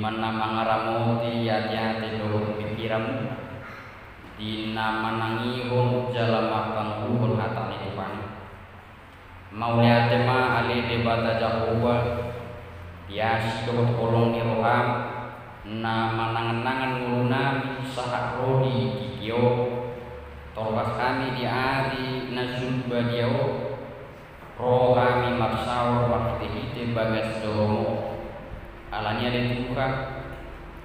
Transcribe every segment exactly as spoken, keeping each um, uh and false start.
Na mangaramoti ateate dohot pingkiranmuna di na manangihon jala mangkaholongi hata ni Tuhan i. Mauliate ma ale Debata Jahowa, di asi dohot holong ni roham, na manangan-nangan ngolunami sahat ro di tingki on, torus hami di ari na sun badia on, ro hami marsaor marhite-hite bagas joromu. Alani i ale Tuhan,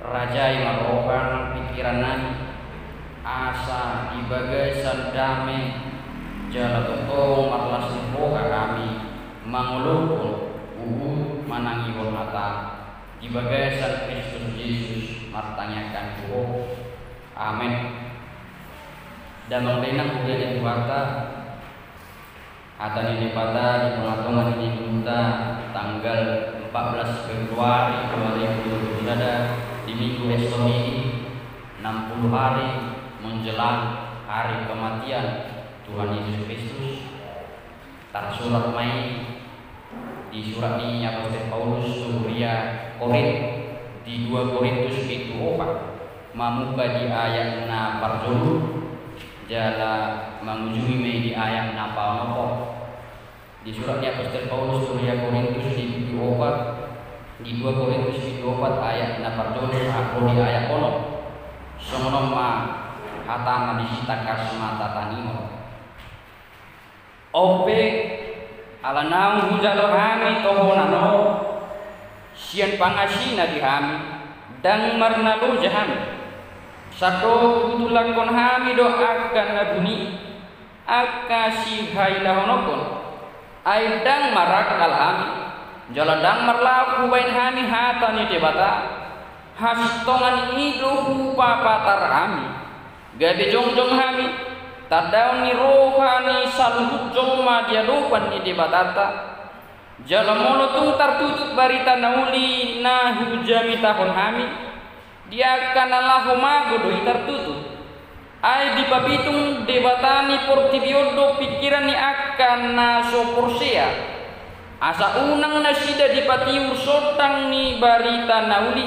rajai ma roha nang pingkirannami, asa di bagasan dame jala tongtong marlas ni roha hami mangolophon huhut manangihon hata di bagasan Kristus Jesus martangiang hami tu Ho. Amen. Damang dainang, huria ni Tuhanta, hata ni Debata di tonga-tonga ni minggunta, tanggal empat belas Februari dua ribu dua puluh sada, di Minggu Estomi, enam puluh hari menjelang hari kematian Tuhan Yesus Kristus. Tarsurat ma i di surat ni Apostel Paulus tu huria Korint, di dua Korintus pitu opat, mamungka di ayat na parjolo jala mangujungi ma i di ayat na paonomhon. Di surat ni Apostel Paulus tu huria Korintus di pitu opat, di dua Korintus pitu opat ayat na parjolo sahat ro di ayat onom. Songon on ma hatana disi, tangkas ma tatangihon. On pe, ala naung hujalo hami tohonan on sian pangasina di hami, ndang marnaloja hami. Sandok hutulakhon hami do angka na buni, angka sihailahononhon. Ai ndang marangkal hami, jala ndang marlaok hubahen hami hata ni Debata, hasintongan i do hupapatar hami, gabe jongjong hami, tandaon ni roha ni saluhut jolma di adopan ni Debatanta. Jala molo tung tartutup barita na uli na hujamitahon hami, di angka na laho mago do i tartutup. Ai dipapitung Debata ni portibi on do pingkiran ni angka na so porsea, asa unang nasida dipatiur sondang ni barita na uli,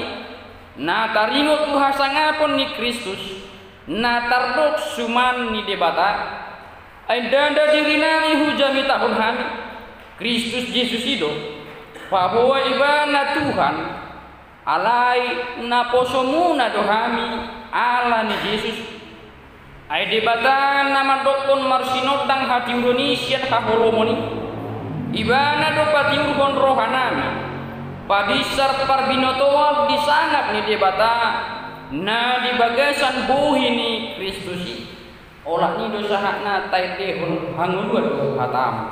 na taringot tu hasangapon ni Kristus, na tardok suman ni Debata. Ai ndada dirinami hujamitahon hami, Kristus Jesus i do, paboa Ibana Tuhan. Alai naposomuna do hami ala ni Jesus. Ai Debata na mandokkon marsinondang hatiuron i sian haholomon i, Ibana do patiurhon rohanami, pabinsar parbinotoan di sangap ni Debata na di bagasan bohi ni Kristus i. Olat ni i do sahatna, taendehon hangoluan do hatamu.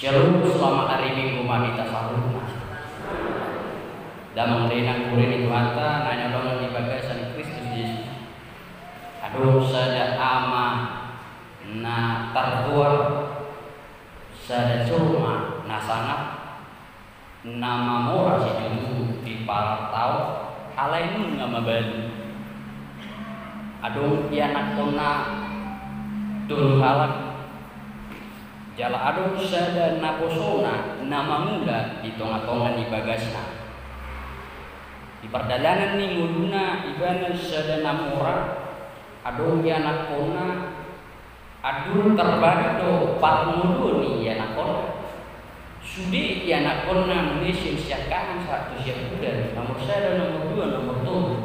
Shalom, selamat hari Minggu ma di hita saluhutna. Damang dainang, huria ni Tuhanta na hinaholongan di bagasan Kristus Jesus. Adong sada ama na targoar, sada jolma na sangap, na mamora situtu di palar taon, alai nunga mabalu. Adong ianakhonna tolu halak. Jala adong sada naposona na mangula di tonga-tonga ni bagasna. Di pardalanan ni ngoluna ibana sada na mora, adong ianakhonna, andul tarbalik do parngoluon ni ianakhonna. Sude ianakhonna muse siangkangan sahat tu siampudan, nomor sada, nomor dua, nomor tolu.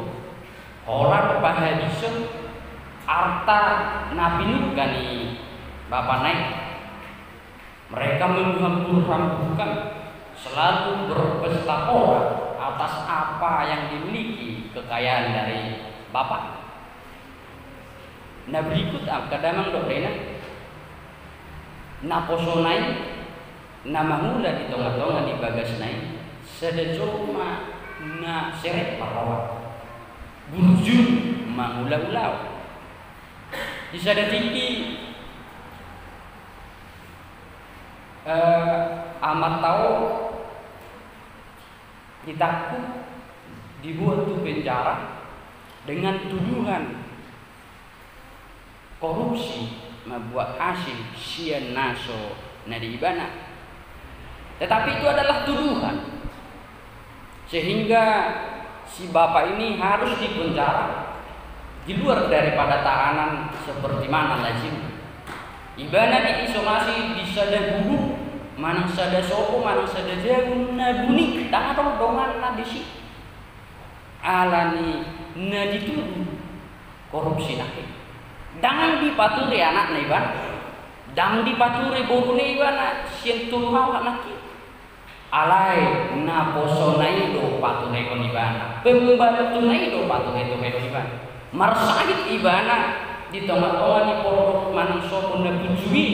Holan pahabishon arta na pinungka ni bapana i. Mereka menghambur-hamburkan, selalu berpesta pora atas apa yang dimiliki, kekayaan dari bapaknya. Na berikut angka damang dohot dainang, naposona i na mangula di tonga-tonga ni bagasna i, sada jolma na serep marroha, burju, mangula ulaon. Di sada tingki, eh, amanta on ditangkup, dibuat tu penjara dengan tuduhan korupsi, membuat hasil sian na so na di ibana. Tetapi itu adalah tuduhan. Sehingga si bapak ini harus dipenjara di luar daripada tahanan seperti mana lazim. Ibana diisolasi di sada gubuk, manang sada sopo, manang sada jabu na buni, ndang adong donganna disi. Alani na dituduh korupsi nangkin. Ndang dipature anakna ibana, ndang dipature boruna ibana sian tolu halak nangkin. Alai naposona i do paturehon ibana, pembantuNa i do pature-turehon ibana. Marsahit ibana di tonga-tonga ni pondok manang sopo na burju i.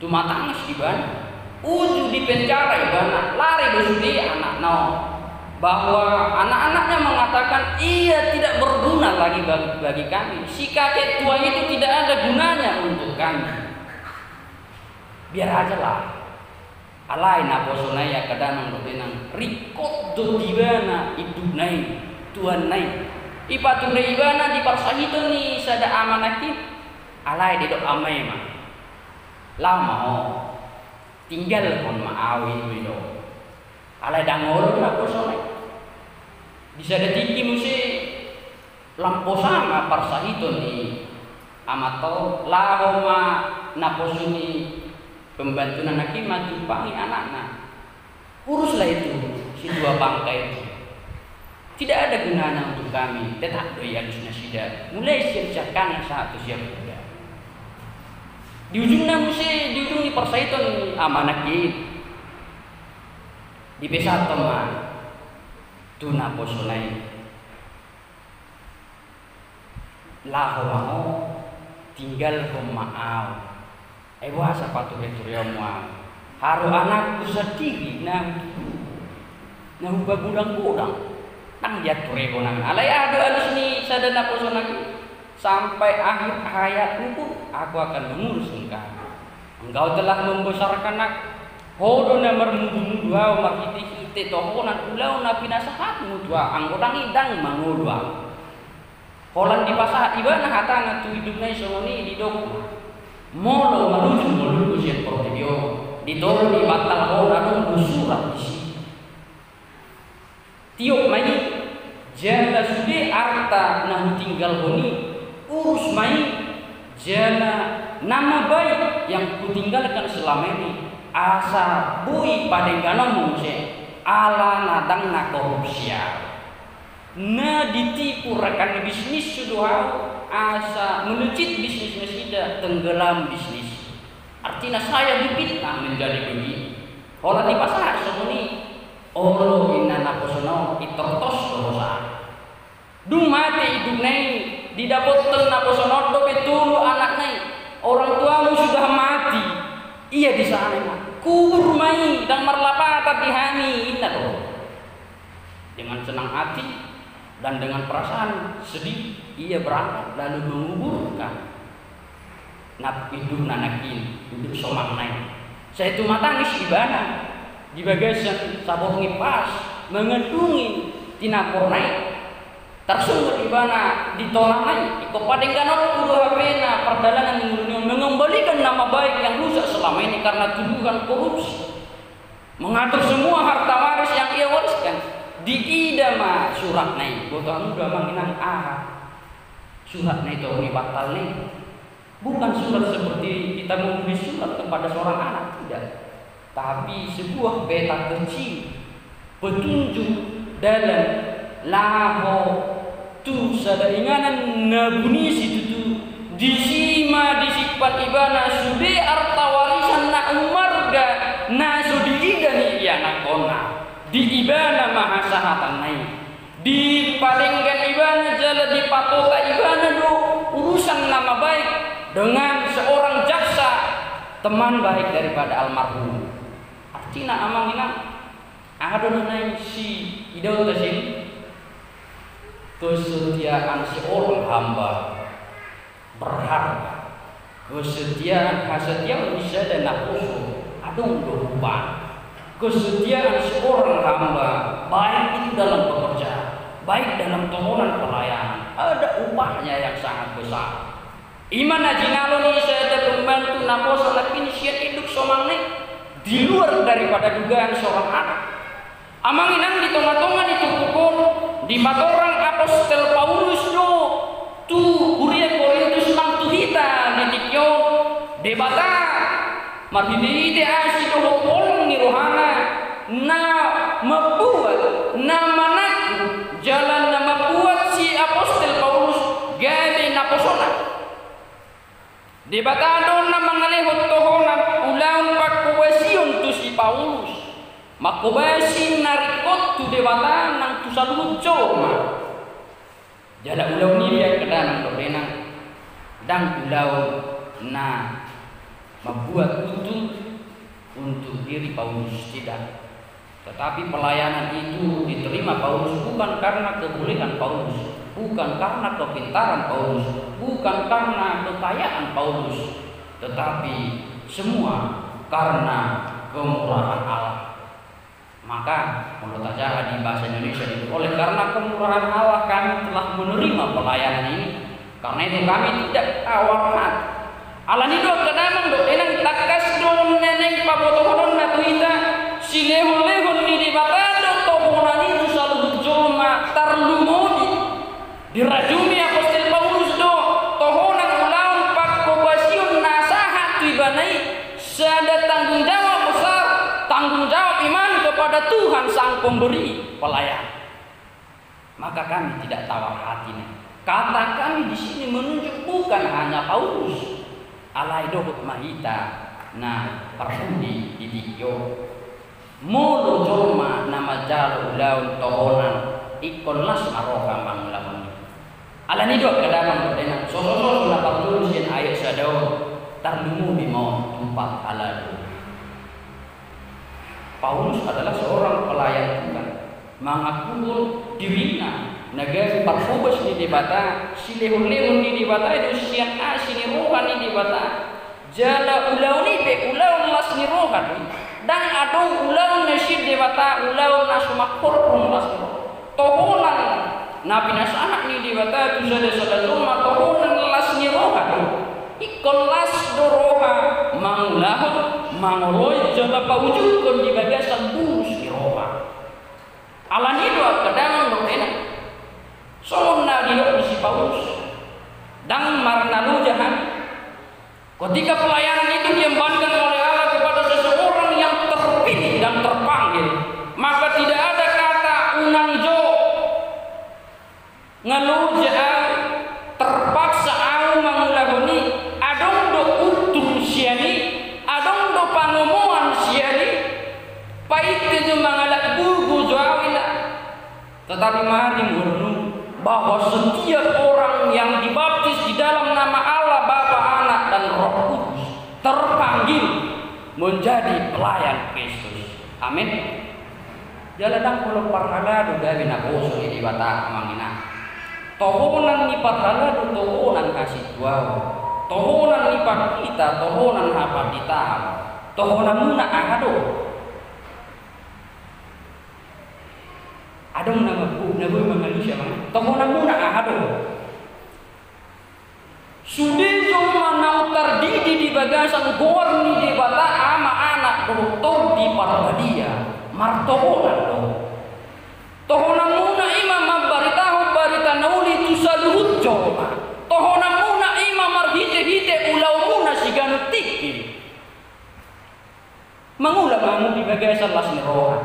Tumatangis ibana. Uju di penjara ibana, lari do sude anakna on. Bahwa anak-anaknya mengatakan, "Ia tidak berguna lagi bagi, bagi kami. Si kakek tua itu tidak ada gunanya untuk kami." Biar aja lah. Alai naposona i angka damang dohot dainang, ringkot do di ibana indukna i, tuanna i. Ipature ibana di parsahiton ni sada ama nangkin. Alai didok ama i ma, "Laho ma ho, tinggalhon ma ahu," i do. Alai ndang olo naposona i. Di sada tingki muse, lam poso ma parsahiton ni amanta on, laho ma naposo ni pembantuNa nangkin manjumpangi anakna. "Uruslah itu si tua bangka itu. Tidak ada gunanya untuk kami." Tetap do ialus nasida, mulai sian siangkangan sahat tu siampudan. Di ujungna muse, di ujung ni parsahiton ni ama nangkin, dipesanhon ma tu naposona i, "Laho ma ho, tinggalhon ma ahu. Ai boasa pature-tureonmu ahu? Haru anakku sandiri na hutubu, na hupagodang-godang, ndang diaturehon ahu." Alai aha do alus ni sada naposona i? "Sampai akhir hayatmu pun aku akan mengurus engkau. Engkau telah membesarkan aku. Ho do na marmudu-mudu ahu marhite-hite tohonan ulaon na pinasahatmu tu ahu, anggo ndang i ndang mangolu ahu." Holan dipasahat ibana hatana tu indukna i songon i, didok, "Molo marujung ngolungku sian portibi on, di toru ni bantal ho adong do surat disi. Tiop ma i, jala sude arta na hutinggalhon i, urus ma i, jala nama baik yang kutinggalkan selama ini, asa boi padengganonmu muse, ala na ndang na korupsi ahu. Na ditipu rekan bisnishu do ahu, asa melejit bisnis nasida, tenggelam bisnis." Artina saya difitnah menjadi begini. Holan dipasahat songon i, olo inna naposona on, intortos do hosa. Dung mate indukna i, didapothon naposona on dope tolu anakna i. "Orang tuamu sudah mati, ia di sana, kubur ma i, ndang marlapatan di hami," inna do. Dengan senang hati dan dengan perasaan sedih, ia berangkat lalu menguburkan na indukna nangkin, induk somangna i. Sai tumatangis ibana di bagasan saborngin, pas mangandungi tinaporna i. Tarsungut ibana di tolangna i, "Ingkon padengganonku do hape na pardalanan ni ngolumi on, mengembalikan nama baik yang rusak selama ini karena tuduhan korupsi, mengatur semua harta waris yang ia wariskan. Diida ma suratna i, boto hamu do amang inang aha suratna i, tohon i, batal ni. Bukan surat seperti kita menulis surat kepada seorang anak, tidak. Tapi sebuah peta kecil, petunjuk dalan laho tu sada inganan na bunisi tutu. Disi ma disimpan ibana sude arta warisan na ummarga na so diida ni ianakhonna. Di ibana ma hasahatanna i. Dipanggabean ibana jala dipatota ibana do urusan nama baik dengan seorang jaksa, teman baik daripada almarhum. Artina amang inang, aha do na naeng siidaonta sian i? Kesetiaan seorang hamba berharga. Kesetiaan, hasetiaon ni sada naposo adong do upahna. Kesetiaan seorang hamba, baik itu dalam pekerjaan, baik dalam tohonan pelayanan, ada upahnya yang sangat besar. I ma na jinalo ni sada pembantu naposo na pinsian induk somang ni, di luar daripada dugaan seorang anak. Amang inang, di tonga-tonga ni turpuk on, dipatorang apostel Paulus do tu huria Korintus nang tu hita di tingki on. Debata marhite-hite asi dohot holong ni rohana na mambuat, na mananggung, jala na mambuat si apostel Paulus gabe naposona. Debata do na mangalehon tohonan ulaon pangkobasion tu si Paulus. Mangkobasi na ringkot tu Debata nang tu saluhut jolma. Jala ulaon i pe angka damang dohot inang, ndang ulaon na mambuat untung untuk diri Paulus, tidak. Tetapi pelayanan itu diterima Paulus bukan karena kebolehan Paulus, bukan karena kepintaran Paulus, bukan karena kekayaan Paulus, tetapi semua karena kemurahan Allah. Maka, molo tajaha di bahasa Indonesia itu, oleh karena kemurahan Allah kami telah menerima pelayanan ini. Karena itu kami tidak tawar hati. Alani do angka damang dohot inang, tangkas do na naeng pabotohononna tu hita, silehon-lehon ni Debata do tohonan i tu saluhut jolma, tarlumobi dirajumi apostel Paulus do tohonan ulaon pangkobasion na sahat tu ibana i, sada tanggung jawab besar, tanggung jawab iman kepada Tuhan Sang Pemberi pelayanan. Maka kami tidak tawar hati, nah. Kata kami di sini menunjuk bukan hanya Paulus, alai dohot ma hita na parpudi di tingki on. Molo jolma na manjalo ulaon tohonan, ingkon las ma roha mangulahon i. Alani do angka damang dohot inang, sososos na parjolo sian ayat sada on, tarlumobi ma on tu parhalado. Paulus adalah seorang pelayan Tuhan, mangakuhon dirina na gabe parhobas ni Debata, silehon-lehon ni Debata i do sian asi ni roha ni Debata. Jala ulaon i pe ulaon las ni roha do i. Ndang adong ulaon na sian Debata ulaon na so mangkorhon las ni roha. Tohonan na pinasahat ni Debata tu sada-sada jolma tohonan las ni roha do i. Ingkon las do roha mangulahon, mangoloi jala paujukkon di bagasan bulus ni roha. Alani do angka damang dohot inang, songon na didok ni si Paulus, ndang marnaloja hami. Ketika pelayanan itu diembankan oleh Allah kepada seseorang yang terpilih dan terpanggil, maka tidak ada kata unang jo. Nga loja au, terpaksa au mangulahon i, adong do untung sian i, adong do pangomoan sian i, painte jo mangalap bubu jo au inda. Tetapi mari murnu bahwa setiap orang yang dibaptis di dalam nama Allah Bapa, Anak, dan Roh Kudus terpanggil menjadi pelayan Kristus. Amin. Jala ndang molo parhalado gabe naposo ni Debata, amang inang. Tohonan ni parhalado tohonan hasintuaon. Tohonan ni pandita tohonan hapanditaan. Tohonanmuna aha do? Adong na mampu na boi mangalusi, amang. Tohonanmuna aha do? Sude jolma naung tardidi di bagasan goar ni Debata Ama, Anak dohot Tondi Parbadia, martohonan do. Tohonanmuna i ma mambaritahon barita na uli tu saluhut jolma. Tohonanmuna i ma marhitehite ulaonmuna siganup tingki. Mangula ma hamu di bagasan las ni roha.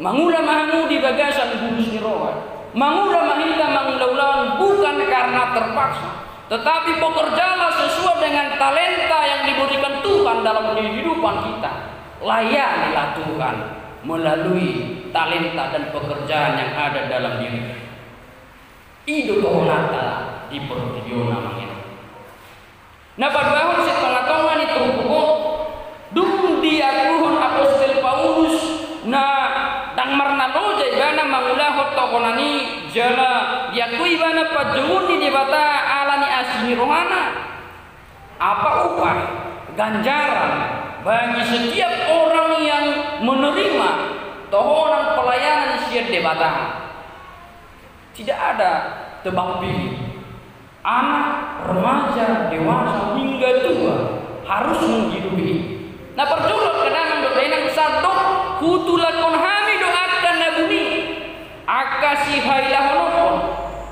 Mangula ma hamu di bagasan bulus ni roha. Mangula ma hita mangula ulaon bukan karena terpaksa, tetapi bekerjalah sesuai dengan talenta yang diberikan Tuhan dalam kehidupan kita. Layanilah Tuhan melalui talenta dan pekerjaan yang ada dalam diri. I do tohonanta di portibi on, amang inang. Na paduahon, sian tongatonga ni turpuk on, dung diakuhon apostel Paulus na ndang marnaloja ibana mangulahon tohonan i, jala diakui ibana panjouon ni Debata ala ni asi ni rohana. Apa upah, ganjaran bagi setiap orang yang menerima tohonan pelayanan sian Debata? Tidak ada tebang pilih. Anak, remaja, dewasa, hingga tua harus menghidupi ini. Na parjolo, angka damang dohot dainang, sandok hutulakhon hami do angka na buni, angka sihailahononkon,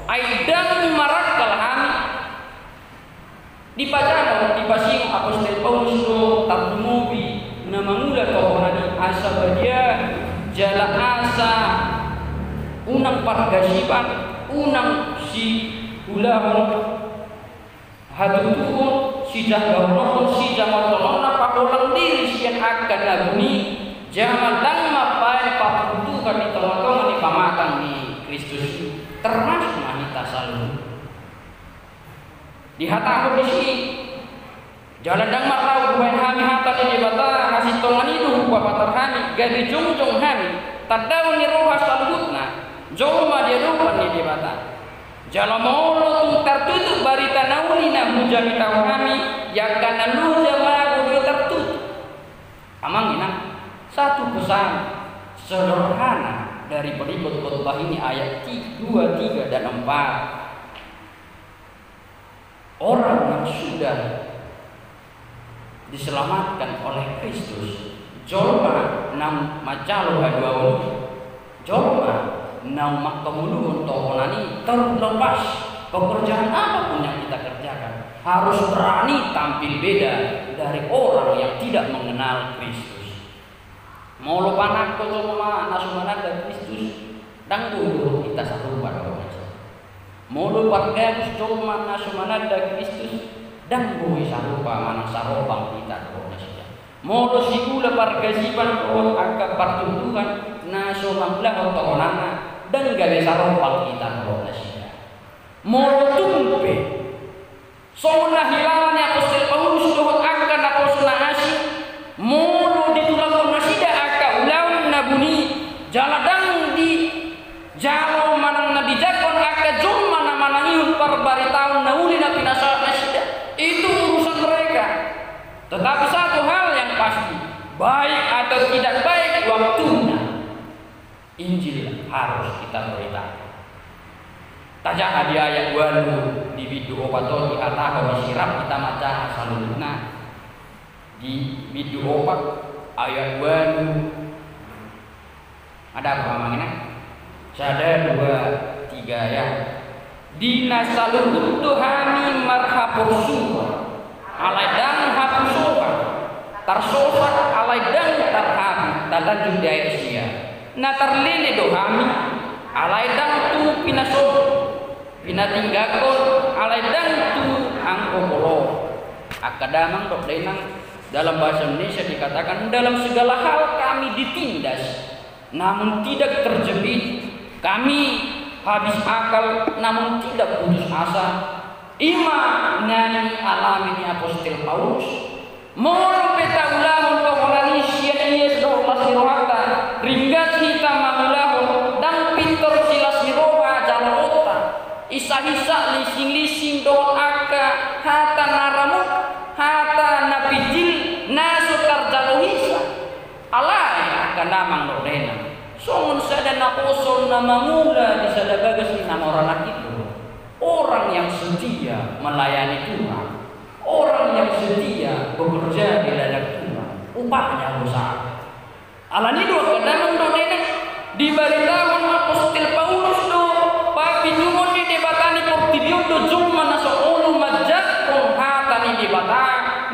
ai ndang marangkal hami. Dipajalo, dipasingot apostel Paulus do tarlumobi na mangula tohonan i asa badia, jala asa unang pargasipan, unang siulahon hatutuhon, sijahgahonon, sijahontonon na paholang diri sian angka na buni, jala ndang mambaen parruntutan di tongatonga ni pamatang ni Kristus i, termasuk ma hita saluhut. Dihatahon disi, jala ndang marlaut hubaen hami hata ni Debata, hasintongan i do hupapatar hami, gabe jongjong hami, tandaon ni roha saluhutna jolma di adopan ni Debata. Jala molo tung tartutup barita na uli na hujamitahon hami, i angka na loja mago do i tartutup. Amang inang, satu pesan sederhana dari berikut khotbah ini, ayat ti-, dua, tiga, dan empat. Orang yang sudah diselamatkan oleh Kristus, jolma naung manjalo haduaon i, jolma naung manghangoluhon tohonan i, terlepas pekerjaan apa pun yang kita kerjakan, harus berani tampil beda dari orang yang tidak mengenal Kristus. Molo panangko jolma na so mananda Kristus, ndang boi dohot hita sarupa dohot nasida. Molo pargabus jolma na so mananda Kristus, ndang boi sarupa manang sarombang hita dohot nasida. Molo siula pargasipan dohot angka partuturan na so mangulahon tohonanna, ndang gabe sarombang hita dohot nasida. Molo tung pe songon na hilala ni apostel Paulus dohot angka naposo na asing, molo ditulakhon nasida angka ulaon na buni, jala ndang dijalo manang na dijangkon angka jolma na manangihon parbaritaon na uli na pinasahat nasida, itu urusan mereka. Tetapi satu hal yang pasti, baik atau tidak baik waktunya, Injil harus kita beritakan. Tajaha di ayat ualu, di bindu opat on dihatahon, disi rap hita manjaha saluhutna. Di bindu opat, ayat ualu. Ada apa, amang inang? Sada, dua, tiga, ya. Di na saluhut do hami marhaporsuan, alai ndang hapusoan, tarsosat, alai ndang tarhabit, talanjut di ayat sia. Na tarlele do hami, alai ndang tung pinasombong, pinatinggalhon, alai ndang tung anggo holong. Angka damang dohot dainang, dalam bahasa Indonesia dikatakan, dalam segala hal kami ditindas, namun tidak terjepit, kami habis akal, namun tidak putus asa. I ma na nialami ni apostel Paulus. Molo pe taulahon tohonan i sian ias dohot las ni rohanta, ringgas hita mangulahon, ndang pintor silas ni roha jaloonta. Insainsa, lisinglising dohot angka hata na ramuk, hata na pinjil, na so tarjalo hisa. Alai angka damang dohot dainang, songon sada naposo na mangula di sada bagas ni na mora nangkin do: Orang yang setia melayani Tuhan Orang yang setia bekerja di ladang Tuhan, upahnya besar. Alani do angka damang dohot dainang, dibaritahon apostel Paulus do, papitungon ni Debata ni portibi on do jolma na so olo manjangkon hata ni Debata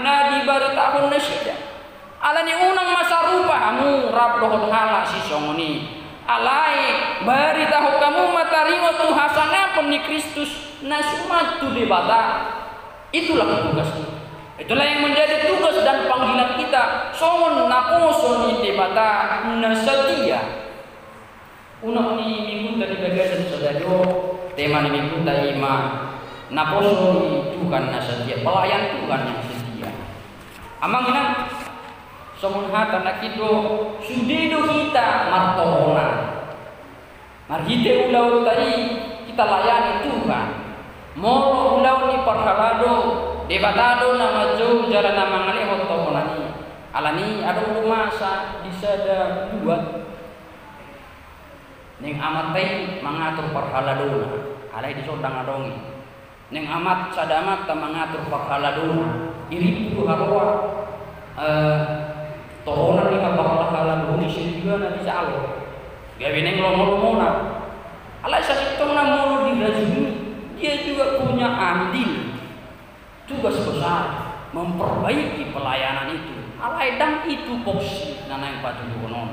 na dibaritahon nasida. Alani unang ma sarupa hamu rap dohot halak sisongon i. Alai baritahon hamu ma taringot tu hasangapon ni Kristus na suman tu Debata. Itulah tugas kita. Itulah yang menjadi tugas dan panggilan kita songon naposo ni Debata na setia. Unang ni minggunta di bagasan sadari on, tema ni minggunta i ma naposo ni Tuhan na setia, pelayan Tuhan yang setia. Amang inang, songon hata nangkin do, sude do hita martohonan. Marhite ulaonta i hita layani Tuhan. Molo ulaon ni parhalado, Debata do na manjou jala na mangalehon tohonan i. Alani adong do masa di sada luat. Naeng amanta i mangatur parhaladona, alai dison ndang adong i. Naeng amat, sada amanta mangatur parhaladona, irimpu do haroa, eh, tohonan ni parhalado on i, sehingga na dijalo. Gabe naeng lomo-lomona. Alai sasintongna molo dirajumi, dia juga punya andil. Tugas besar memperbaiki pelayanan itu. Alai ndang i tupoksi na naeng patuduhon on.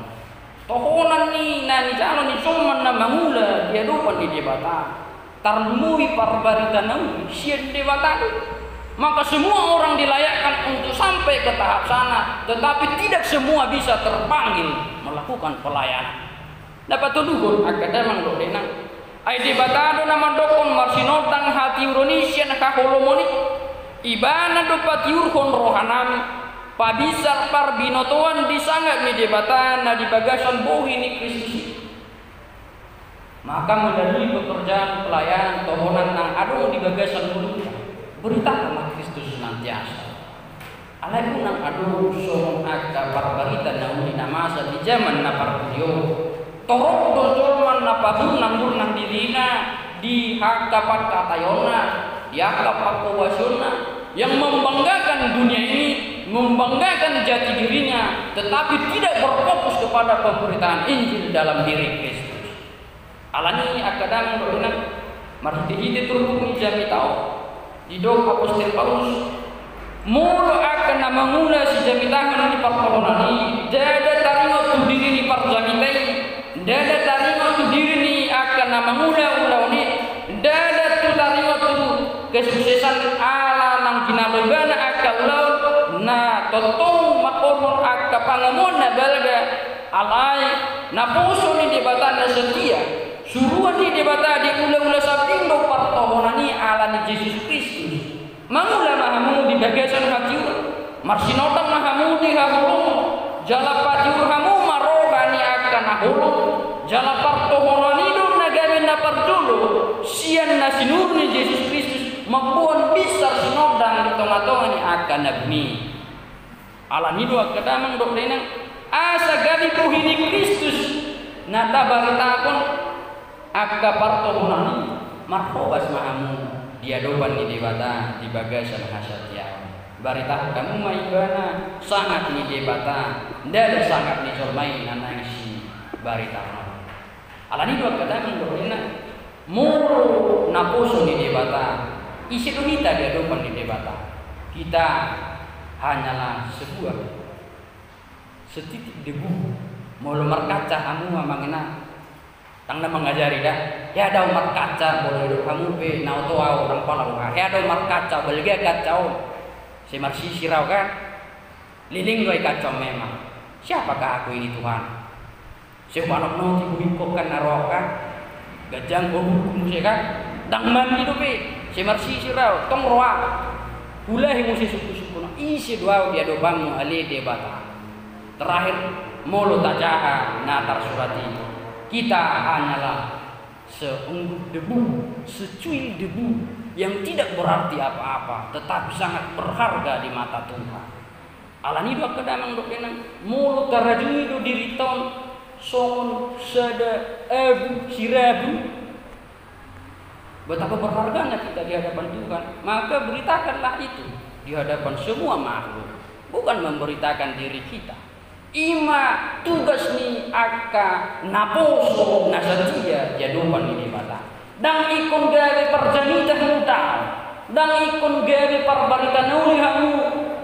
Tohonan ni na nijalo ni jolma na mangula di adopan ni Debata, tarlumobi parbarita na uli sian Debata do. Maka semua orang dilayakkan untuk sampai ke tahap sana, tetapi tidak semua bisa terpanggil melakukan pelayanan. Na patoduhon angka damang dohot dainang, ai Debata do na mandokkon marsinondang hatiuron i sian haholomon i. Ibana do patiurhon rohanami, pabinsar parbinotoan di sangap ni Debata na di bagasan bohi ni Kristus i. Maka melalui pekerjaan pelayanan tohonan na adong di bagasan ngolunta, beritakanlah Kristus senantiasa. Alai unang adong songon angka parbarita na uli na masa di jaman na parpudi on. Torop do jolma na paburnang-burnang dirina di angka pangkataionna, di angka pangkobasionna, yang membanggakan dunia ini, membanggakan jati dirinya, tetapi tidak berfokus kepada pemberitaan Injil dalam diri Kristus. Alani angka damang dohot dainang, marhite-hite turpuk ni jamita on, didok apostel Paulus, molo angka na mangula sijamitahon ni partohonan i, ndada taringot tu diri ni parjamita i, ndada taringot tu diri ni angka na mangula ulaon i, ndada tu taringot tu kesuksesan ala nang jinalo ibana angka ulaon na tongtong mangkorhon angka pangomoan na balga, alai naposo ni Debata na setia. Suruan ni Debata di ulaula sambing do partohonan i ala ni Jesus Kristus. Mangula ma hamu di bagasan hatiuron, marsinondang ma hamu di haholomon, jala patiur hamu ma roha ni angka na holom, jala partohonan i do na gabe na parjolo sian na sinuru ni Jesus Kristus mamboan binsar sinondang di tonga-tonga ni angka na buni. Alani do angka damang dohot dainang, asa gabe bohi ni Kristus na tabaritahon angka partohonan i, marhobas ma hamu di adopan ni Debata di bagasan hasatiaon. Baritahon hamu ma ibana sangap ni Debata, ndada sangap ni jolma i na naeng sibaritahon. Alani do angka damang dohot dainang, molo naposo ni Debata, ise do hita di adopan ni Debata? Kita hanyalah sebuah, setitik debu. Molo markaca hamu amang inang, ndang na mangajari da. Hea do au markaca, molo didok hamu pe na oto au, ndang pola au. Hea do au markaca, balga kaca on. Sai marsisir au kan. Leleng do ai kaca on memang. Siapakah aku ini, Tuhan? Sai hupanotnoti bohingkon kan na ro au kan. Ganjang bohingku muse kan. Ndang mandi dope. Sai marsisir au, tong ro au. Hulahi muse sungkunsungkun. Ise do au di adopanmu ale Debata? Terakhir, molo tajaha na tarsurat i, kita hanyalah seunggup debu, secuil debu yang tidak berarti apa-apa, tetapi sangat berharga di mata Tuhan. Alani do angka damang dohot dainang, molo tarajumi do dirinta on songon sada abu sirabun, betapa berharganya kita di hadapan Tuhan, maka beritakanlah itu. di hadapan semua makhluk, bukan memberitakan diri kita. I ma tugas ni angka naposo na satia di adopan ni Debata. Ndang ingkon gabe parjamita hamu daong. Ndang ingkon gabe parbarita na uli hamu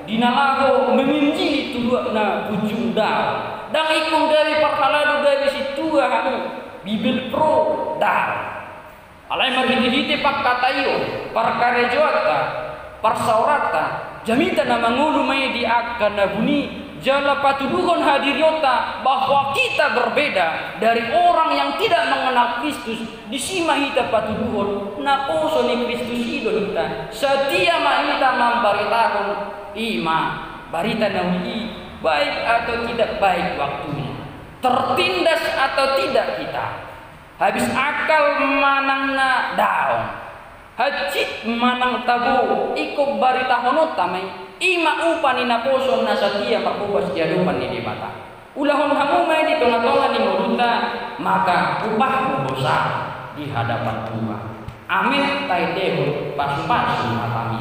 di na laho menginjili tu luat na punjung daong. Ndang ingkon gabe parhalado gabe sintua hamu, Bibel pro daong. Alai marhitehite pangkataion, parkarejoanta, parsaoranta, jamita na mangolu ma i di angka na buni, jala patuduhon hadirionta bahwa kita berbeda dari orang yang tidak mengenal Kristus, disi ma hita patuduhon naposo ni Kristus i do hita, satia ma hita mambaritahon i ma barita na uli i, baik atau tidak baik waktunya, tertindas atau tidak kita. Habis akal manang na daong, hansit manang tabo, ingkon baritahononta ma i, i ma upa ni naposo na satia marhobas di adopan ni Debata. Ulahon hamu ma i di tongatonga ni ngolunta, maka upahmu bosa di hadapan Tuhan. Amen. Taendehon pasupasu ni hatami.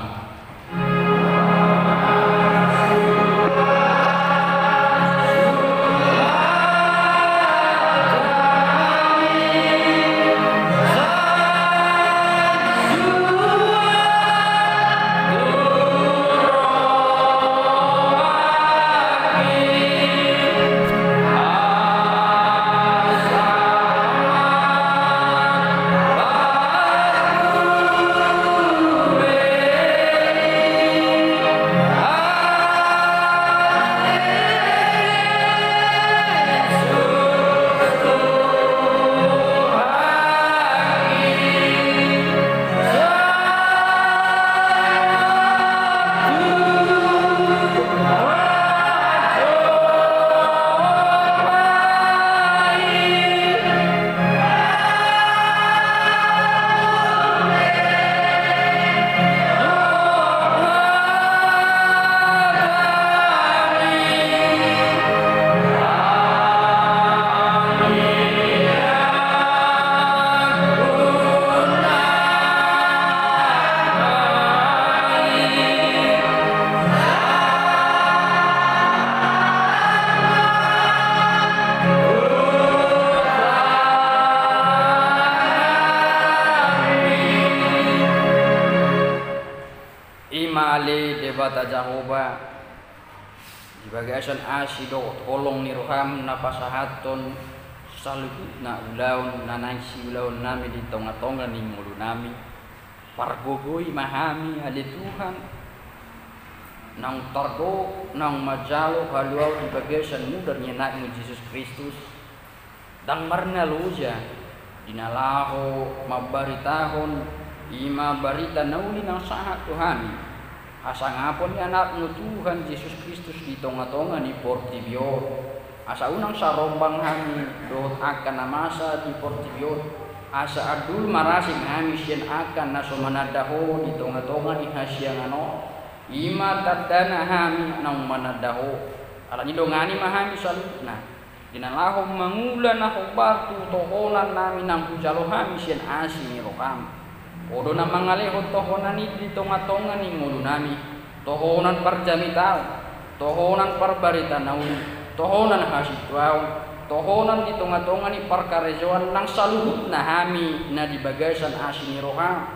I ma ale Debata Jahowa, di bagasan asi dohot holong ni roham na pasahathon saluhutna ulaon na naeng siulaonnami di tongatonga ni ngolunami. Pargogoi ma hami ale Tuhan, naung tardok, naung manjalo haluaon di bagasan mudar ni Anakmu Jesus Kristus. Ndang marnaloja di na laho mambaritahon i ma barita na uli naung sahat tu hami, hasangapon ni Anakmu Tuhan Jesus Kristus di tongatonga ni portibi on. Asa unang sarombang hami dohot angka na masa di portibi on, asa andul marasing hami sian angka na so mananda Ho di tongatonga ni hasiangan on, i ma tandana hami naung mananda Ho. Alani dongani ma hami saluhutna di na laho mangula na hombar tu tohonannami naung hujalo hami sian asi ni roham. Ho do na mangalehon tohonan i di tongatonga ni ngolunami, tohonan parjamitaon, tohonan parbarita na uli, tohonan hasintuaon, tohonan di tongatonga ni parkarejoan nang saluhutna hami na di bagasan asi ni roham.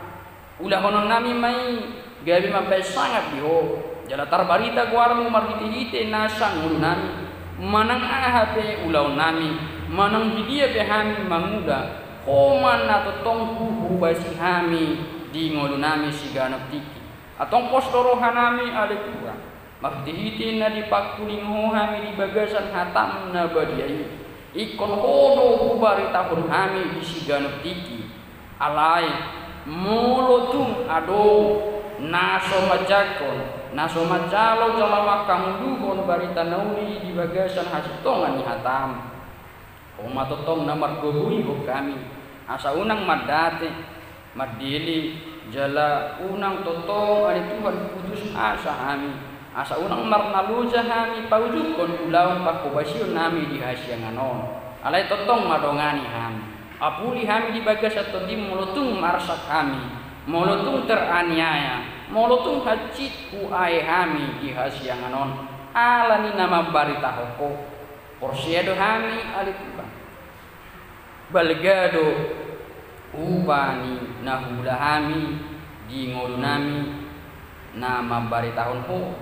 Ulahononnami ma i gabe mambahen sangap di Ho, jala tarbarita goarmu marhitehite nasa ngolunami. Manang aha pe ulaonnami, manang di dia pe hami mangula, Ho ma na tongtong huhobasi hami di ngolunami siganup tingki. Antong pos do rohanami ale Tuhan, marhitehite na dipangkuling Ho hami di bagasan hatam na badia i. Ingkon Ho do hubaritahon hami di siganup tingki. Alai molo tung adong na so manjangkon, na so manjalo jala mangkamuduhon barita na uli di bagasan hasintongan ni hatam, Ho ma tongtong na margogoihon hami, asa unang mandate, mandele, jala unang tongtong ale Tuhan putus asa hami, asa unang marnaloja hami paujukhon ulaon pangkobasionnami di hasiangan on. Alai tongtong ma dongani hami, apuli hami di bagasan tondim molo tung marsak hami, molo tung teraniaya, Molo tung hansit huae hami di hasiangan on ala ni na mambaritahon Ho, porsea do hami ale Tuhan. Balga do upa ni na huula hami di ngolunami na mambaritahon Ho.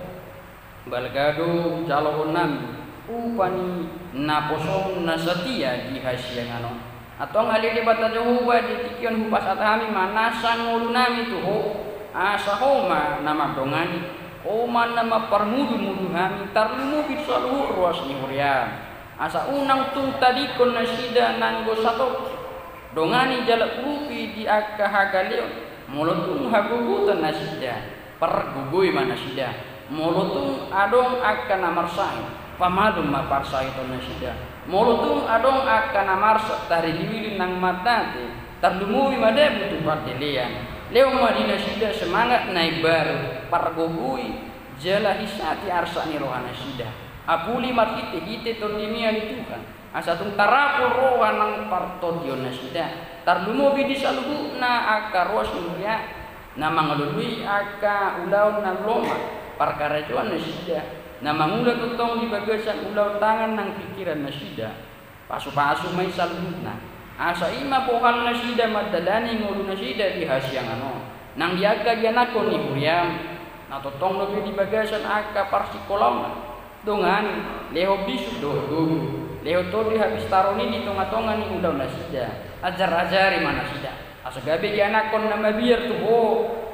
Balga do jaloonnami upa ni naposom na satia di hasiangan on. Antong ale Debata Jahowa, di tingki on hupasahat hami ma nasa ngolunami tu Ho, asa Ho ma na mandongani, Ho ma na mamparmudumudu hami, tarlumobi saluhut ruas ni huriaM. Asa unang tung tadingkon nasida nanggo satongkin. Dongani jala urupi di angka hagaleon. Molo tung hagogotan nasida, pargogoi ma nasida. Molo tung adong angka na marsahit, pamalum ma parsahiton nasida. Molo tung adong angka na marsak, tariliuliu nang mandate, tarlumobi ma dabu tu pardelean. Lehon ma di nasida semangat na imbaru, pargogoi jala hinsati arsak ni roha nasida. Apuli marhitehite TondiMi ale Tuhan, asa tung tarapul roha nang partondion nasida, tarlumobi di saluhutna angka ruas ni huria na mangalului angka ulaon na lomak parkarejoan nasida, na mangula tongtong di bagasan ulaon tangan nang pingkiran nasida. Pasupasu ma i saluhutna, asa i ma bohal nasida mandalani ngolu nasida di hasiangan on, nang di angka ianakhon ni huriaM, na tongtong dope di bagasan angka parsingkolaonna. Dongani, lehon bisuk dohot guru, lehon tondi hapistaron i di tongatonga ni ulaon nasida. Ajarajari ma nasida, asa gabe ianakhon na mabiar tu Ho,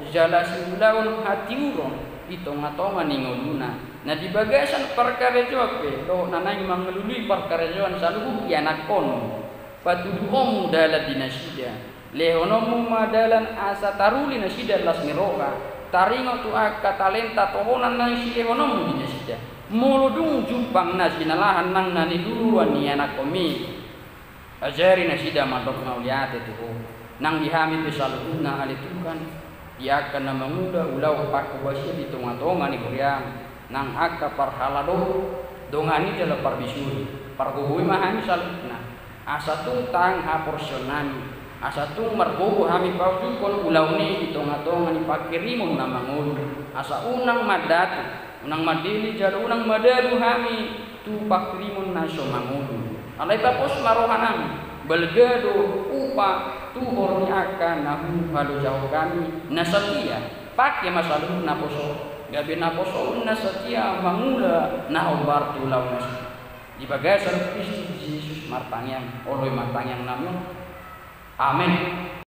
jala siulahon hatiuron di tongatonga ni ngoluna. Na di bagasan parkarejoan pe dohot na naeng mangalului parkarejoan saluhut ianakhonMu. PatuduhonMu dalan di nasida. Lehononmu ma dalan asa taruli nasida las ni roha, taringot tu angka talenta tohonan na silehononmu di nasida. Molo dung jumpang na sinalahan nang na niluluan ni ianakhonmi, ajari nasida mandok mauliate tu Ho. Nang di hami pe saluhutna ale Tuhan, di angka na mangula ulaon pangkobasian di tongatonga ni huriaM, nang angka parhalado, dongani jala parbisuri, pargogoi ma hami saluhutna. Asa tung tang haporseaonnami, asa tung margogo hami paujunghon ulaon i di tongatonga ni pangkirimon na mangolu, asa unang mandatu, unang mandele jala unang madabu hami tu pangkirimon na so mangolu. Alai papos ma rohanami, balga do upa tuhor ni angka na huhalojahon hami na satia. Pangke ma saluhut naposo, gabe naposo na satia mangula na hombar tu ulaon nasida. Di bagasan Kristus Jesus martangiang, oloi ma tangiangnami on. Amen.